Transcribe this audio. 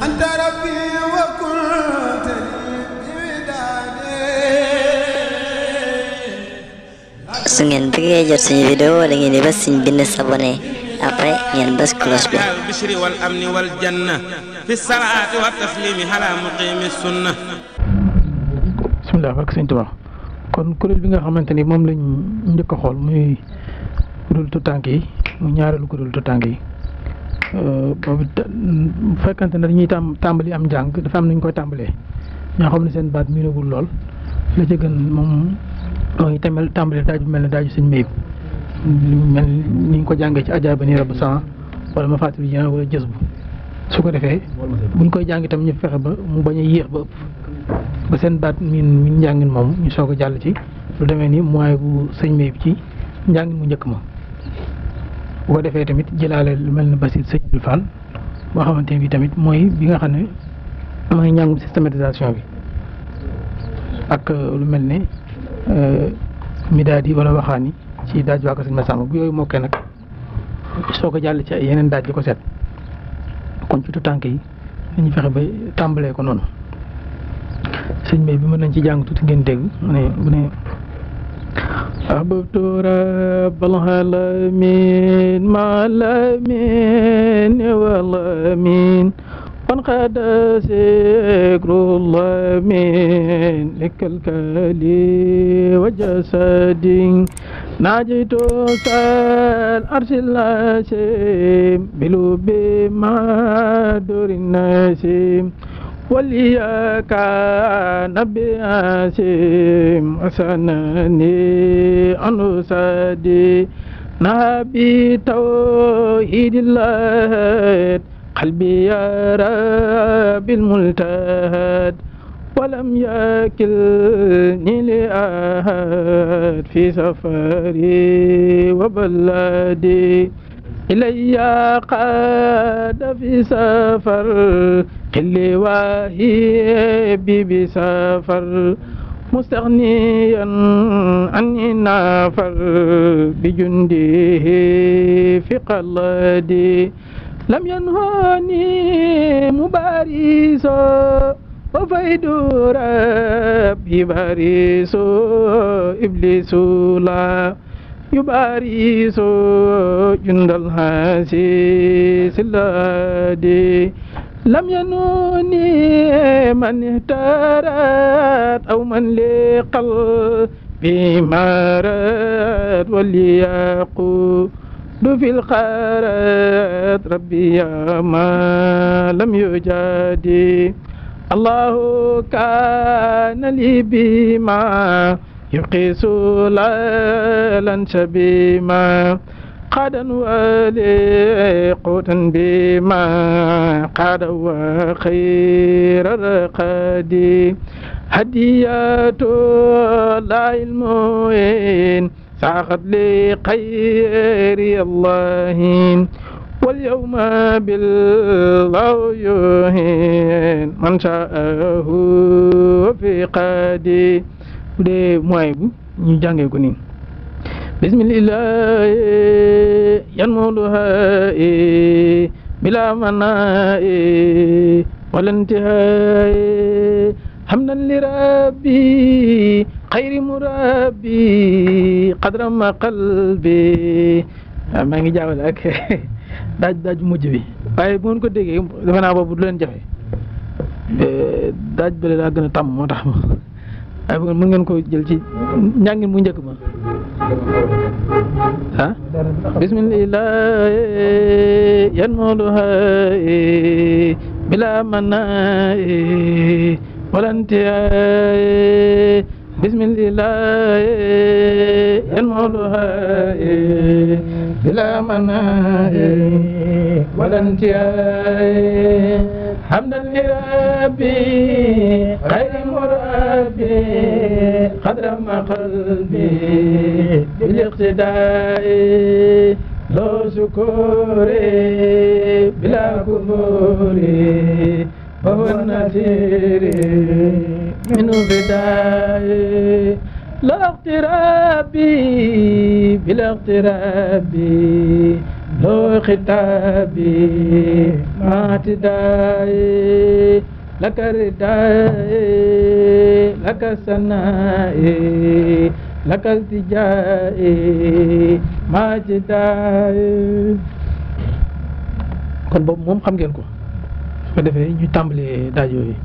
أنت ربي وكنت لي بودادي. su ngeen bëggee jot suñu vidéo da ngeen di bës suñu bind s'abonné après ngeen bës cloche bi. البشر والأمن والجنة في الصلاة والتسليم على مقيم السنة. bismillah barke Sëñ Tuubaa. kon kuréel bi nga xamante ni moom lañ njëkk a xool muy kuréel toutank yi mu ñaareelu kuréel toutank yi boobu bu fekkante ne dañuy tàmbali am njàng dafa am nañ koy tàmbalee ñoo xam ne seen baat miinagul lool la ca gën moom mooy tàmbali daaj bu mel ne daaju sëñ Mayib mel ni ñu ko jàngee ci ajaaba ni rabu san wala ma fàttali jina wala jës bu su ko defee buñ koy jàng itam ñu fexe ba mu bañ a yéex ba ëpp ba seen baat miin njàngin moom ñu soog a jàll ci lu demee ni mooy bu sëñ Mayib ci njàngin mu njëkk ma bu ko defee tamit jëlaale lu mel ne basit sëñ Abdou Fall boo xamante ne bi tamit mooy bi nga xam ne mooy njàngum systématisation bi ak lu mel ne midaadi wala waxaani ci daaj waa ko sëñ Massamba bu yooyu mokkee nag soog a jàll ci ay yeneen daaj di ko seet kon ci toutank yi nañu fexe ba tàmbalee ko noonu sëñ Bay bi mën nañ ci jàng tuuti ngeen dégg mu ne أحببت رب العالمين مع الأمين والأمين وانقاد ذكر الله من لك الكلي وجسدي ناجيت سال أرش العسيم بلوب ما دور النسيم ولياك نبي عسيم أسنني أنسادي نبي توحيد الله قلبي يا رب الملتهد ولم يكلني لأحد في سفري وبلدي إلي قاد في سفر قل واهبي بسفر مستغنيا عني نافر بجنده في قلدي لم ينهاني مباريس وفيد ربي باريس إبليس لا يباريس جند الحسيس الهادي لم ينوني من اهترت أو من لقلبي مرض وليقود في الخيرات ربي يا ما لم يجادي الله كان لي بما يقيس ليلا شبيما قادا وليقوتا بما قاد وخير الرقادي هديات لا المؤمن ساقت لخير الله واليوم بالله يهين من شاءه في قادي bude moy bu ñu jàngee ko nii bismillah yanmuluha bila manai walantihai hamdan li rabbi xayri murabbi qadra ma qalbi maa ngi jaawale ak daaj mujj bi waaye bu ngeen ko déggee defe naa boobu du leen jafe daaj bële daa gën a tàmm moo tax ay bu mën ngeen ko jël ci njàngin mu njëkk ma ah bismillah yanmuluha bila manai walantiai bismillah yanmuluha bila manai walantiai hamdan li rabbi khayri murabbi qadra ma qalbi bil iqtida'i lo shukuri bila kuburi wa huwa nasiri min bidai la iqtirabi bila iqtirabi لو خطابي ما تداي لك رداي لك سنائي لك التجائي ما تداي kon boobu moom xam ngeen ko su ko defee ñu tàmbalee daaj yooyu